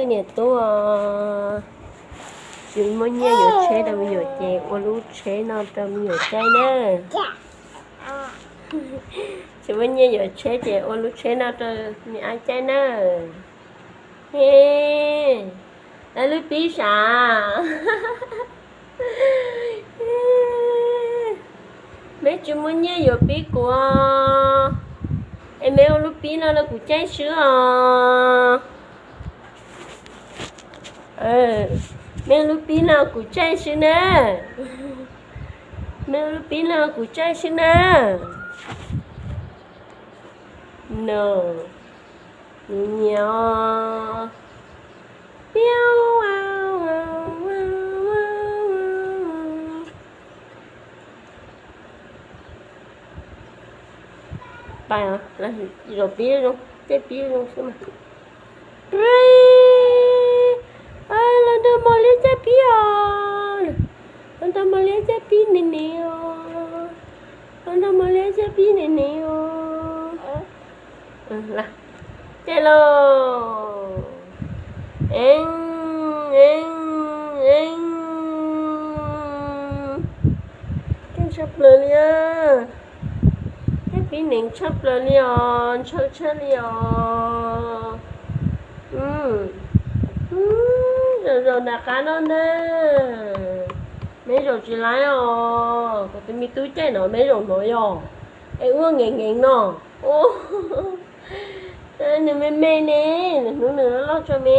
Niam tub, tsis muaj nyiaj yuav tsheb rau me nyuam ces ua lub tsheb no rau me nyuam caij na. Tsis muaj nyiaj yuav tsheb ces ua lub tsheb no rau me ab caij na. He, lub pib sav. Meb tsis muaj nyiaj yuav pib kuv, es meb ua lub pib no rau kuv caij swb os. Meb ua lub pib no kuv caij swb na. Meb ua lub pib no kuv caij swb na. No, nyiam os. Pais, zaum pib zoo, caij pib zoo xwb mas. Los nrog Mos Liab caij pib os. Los nrog Mos Liab caij pib nim nim os. Los nrog Mos Liab caij pib nim nim os. Caij lauj. Eeb, eeb, eeb. Caij tshaj plaws li. Caij pib neev tshaj plaws li os, ntshaw tshaj li os. Zaum zaum nram qab no na. Meb zaum tsis laib os, kuv tus me tub caij no meb zaum no yog. Es ua nkees nkees no. Nws me me ne, nws hnub nws loj loj tso me.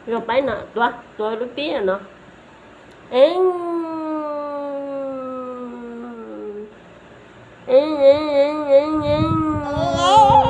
Zaum pab no, tuav, tuav lub pib no. Eeb, eeb, eeb, eeb, eeb.